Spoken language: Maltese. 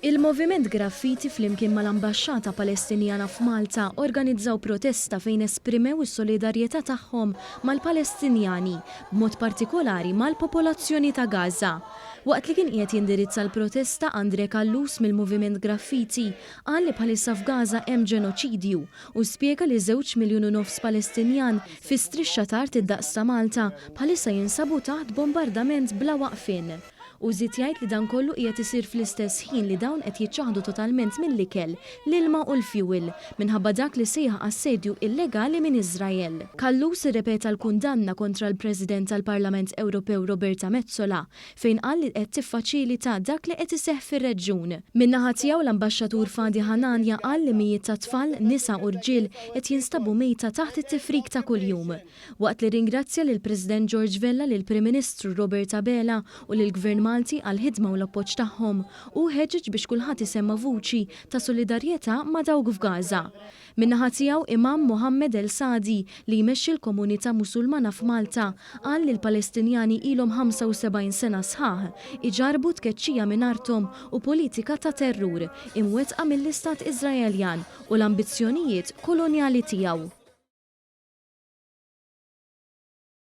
Il-Moviment Graffiti flimkien mal-Ambaxxata Palestinjana f'Malta organizzaw protesta fejn esprimew is-solidarjetà tagħhom mal-Palestinjani, b'mod partikolari mal-popolazzjoni ta' Gaza. Waqt li kien qiegħed jindirizza l-protesta, Andre Callus mill-Moviment Graffiti qal li bħalissa f'Gaza hemm ġenoċidju u spjega li żewġ miljun u nofs Palestinjan fi strixxa t'art id-daqs ta' Malta bħalissa jinsabu taħt bombardament bla waqfien. Hu żied jgħid li dan kollu qiegħed isir fl-istess ħin li dawn qed jiċċaħħdu totalment mill-ikel, l-ilma u l-fjuwil, minħabba dak li sejjaħ assedju illegali minn Iżrael. Callus irrepeta l-kundanna kontra l-President tal-Parlament Ewropew Roberta Metsola, fejn qal li qed tiffaċilita dak li qed iseħħ fir-reġjun. Min-naħa tiegħu l-Ambaxxatur Fadi Hanania qal li mijiet ta' tfal, nisa u rġiel qed jinstabu mejta taħt it-tifrik ta' kuljum. Waqt li rringrazzja lill-President George Vella, lill-Prim Ministru Robert Abela u lill-Gvern Malti għall-ħidma u l-appoġġ tagħhom, hu ħeġġeġ biex kulħadd isemma' vuċi ta' solidarjetà ma' dawk f'Gaza. Min-naħa tiegħu, Imam Mohammed El Sadi, li jmexxi l-komunità Musulmana f'Malta, qal li l-Palestinjani ilhom 75 sena sħaħ iġarrbu tkeċċija minn arthom u politika ta' terrur imwettqa mill-Istat Iżraeljan u l-ambizzjonijiet kolonjali tiegħu.